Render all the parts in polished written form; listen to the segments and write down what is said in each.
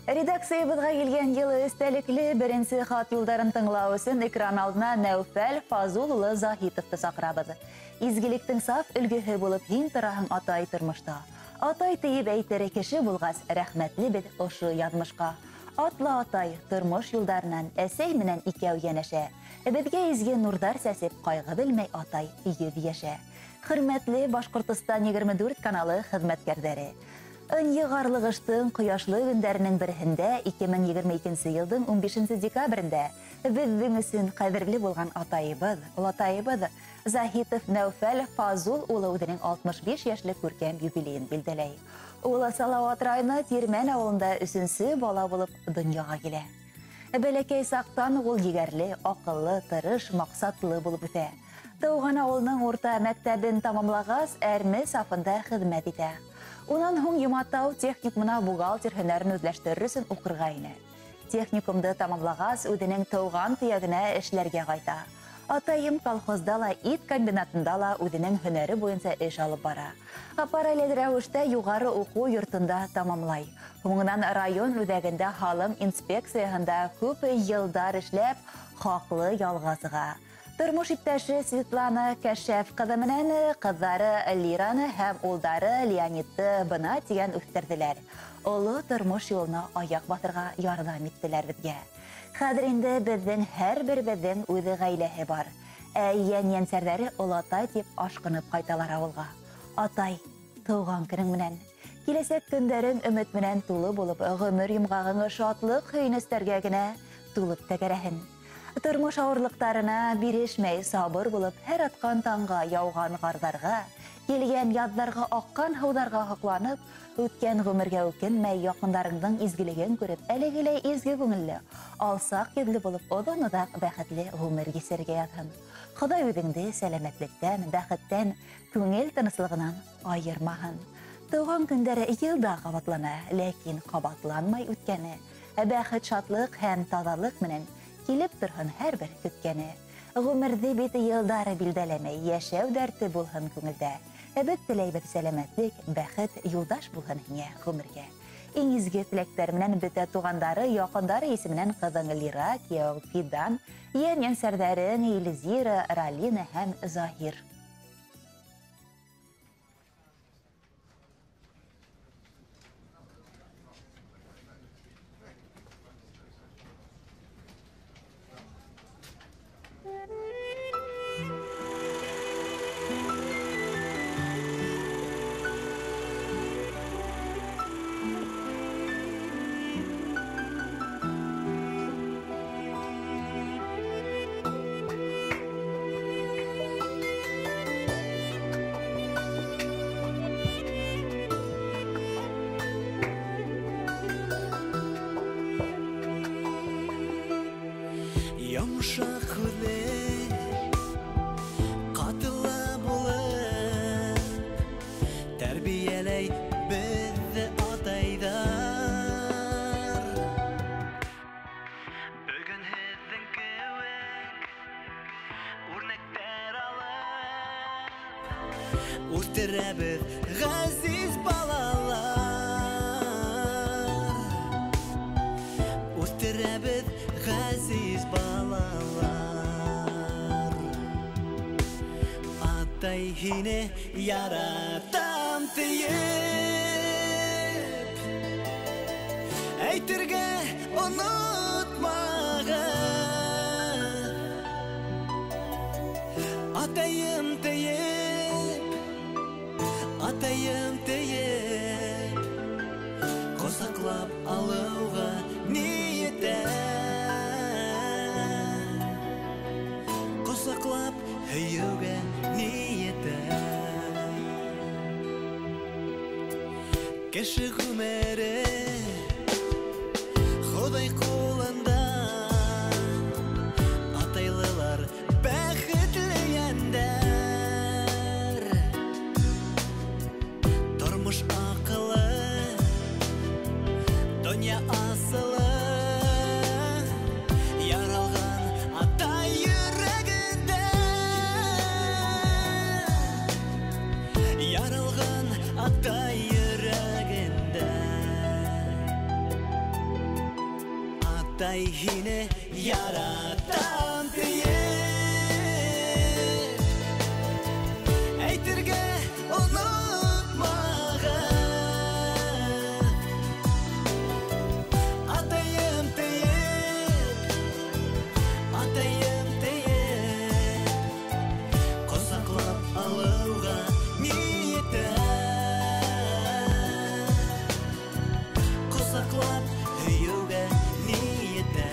Редакциябыҙға килгән йылы эстәлекле беренсе хат юлдарын тыңлау өсөн экран алдына Нәүфәл Фазул улы Заһитовты саҡырабыҙ. Изгелектең саф өлгөһө булып һин тораһың, атай, тормошта. Атай тейеп әйтер кеше булғас, рәхмәтле беҙ ошо яҙмышҡа. Атла, атай, тормош юлдарынан әсәй менән икәү йәнәшә. Беҙгә изге нурҙар сәсеп, ҡайғы белмәй, атай, йөҙ йәшә. Хөрмәтле Башҡортостан 24 каналы хеҙмәткәрҙәре! Ынйы ғарлығыштың ҡояшлы көндәренең береһендә 2022 йылдың 15 декабрендә беҙҙең өсөн ҡәҙерле булған атайыбыҙ, олатайыбыҙ Заһитов Нәүфәл Фазул улы үҙенең 65 йәшлек күркәм юбилейын билдәләй. Ул Салауат районы Тирмән ауылында өсөнсө бала булып донъяға килә. Бәләкәй саҡтан ул егәрле, аҡыллы, тырыш, маҡсатлы булып үҫә. Тыуған ауылының урта мәктәбен тамамлағас, әрме сафында хеҙмәт итә. Унан һуң Йоматау техникумына бухгалтер һөнәрен үҙләштерер өсөн уҡырға инә. Техникумды тамамлағас, үҙенең тыуған төйәгенә эшләргә ҡайта. Атайым колхозда ла, ит комбинатында ла үҙенең һөнәре буйынса эш алып бара. Параллель рәүештә юғары уҡыу йортонда тамамлай. Һуңынан район үҙәгендә һалым инспекцияһында күп йылдар эшләп, хаҡлы ялға сыға. Тормош иптәше Светлана Кәшәф ҡыҙы менән ҡыҙҙары Лираны һәм улдары Леонидты бына тигән үҫтерҙеләр. Оло тормош юлына аяҡ баҫырға ярҙам иттеләр беҙгә. Хәҙер инде беҙҙең һәр беребеҙҙең үҙе ғаиләһе бар. Ә йән-йәнсәрҙәре олатай тип ашҡынып ҡайталар ауылға. Атай, тыуған көнөң менән! Киләсәк көндәрең өмөт менән тулы булып, ғүмер йомғағың шатлыҡ һөйөнөстәргә генә тулып тәгәрәһен. Тормош ауырлыҡтарына бирешмәй, сабыр булып, һәр атҡан таңға, яуған ғарҙарға, килгән яҙҙарға, аҡҡан һыуҙарға һоҡланып, үткән ғүмергә үкенмәй, яҡындарыңдың изгелеген күреп, әлеге лә изге күңелле, алсаҡ йөҙлө булып, оҙон-оҙаҡ бәхетле ғүмер кисерергә яҙһын. Хоҙай үҙеңде сәләмәтлектән, бәхеттән, күңел тыныслығынан айырмаһын. Тыуған көндәре йылда ҡабатлана, ләкин ҡабатланмай үткәне, бәхет, шатлыҡ һәм таҙалыҡ менән килеп торһон һәр бер көткәне. Ғүмерҙе бит йылдары билдәләмәй, йәшәү дәрте булһын күңелдә. Беҙ теләйбеҙ сәләмәтлек, бәхет, юлдаш булһын һиңә ғүмергә. Иң изге теләктәр менән бөтә туғандары, яҡындары исеменән ҡыҙың Лира, кейәүең Фидан, йән-йәнсәрҙәрең Эльзира, Ралина һәм Заһир. Йомшаҡ һүҙле, ҡатылы булып, тәрбиәләй беҙҙе атайҙар. Бөгөн һеҙҙең кеүек үрнәктәр алып, үҫтерәбеҙ ғәзиз балалар. Үҫтерәбеҙ ғәзиз балалар. Атай, һине яратам тиеп әйтергә онотмағыҙ. Атайым тиеп, атайым тиеп, ҡосаҡлап алыуға ни етә? Ҡосаҡлап һөйөүгә ни етә? Кеше ғүмере Хоҙай ҡулында, атайлылар бәхетле йәндәр. Тормош аҡылы, донъя асылы, яралған атай йөрәгендә. Яралған атай йөрәгендә. Атай һине яратам тиеп әйтергә онотмағыҙ. Атайым тиеп, атайым тиеп ҡосаҡлап алыуға ниәтә, ҡосаҡлап һөйөүгә ниәтә.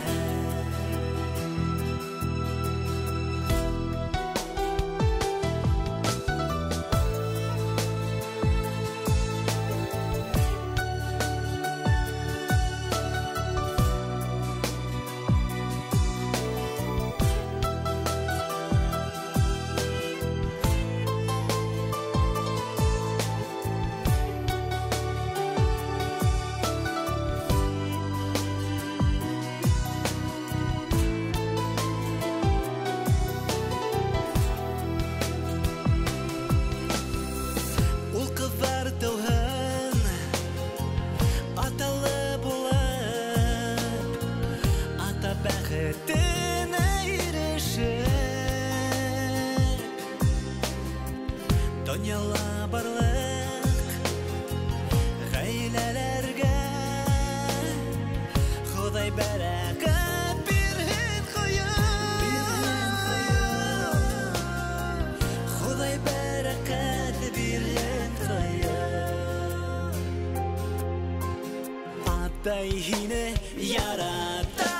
Ул ҡыҙҙар тыуһын, аталы булып, ата бәхетенә ирешеп, донъяла барлыҡ ғаиләләргә Хоҙай бәрәкәт бирһен ҡойоп, Хоҙай бәрәкәт бирһен ҡойоп. Атай һине яратам.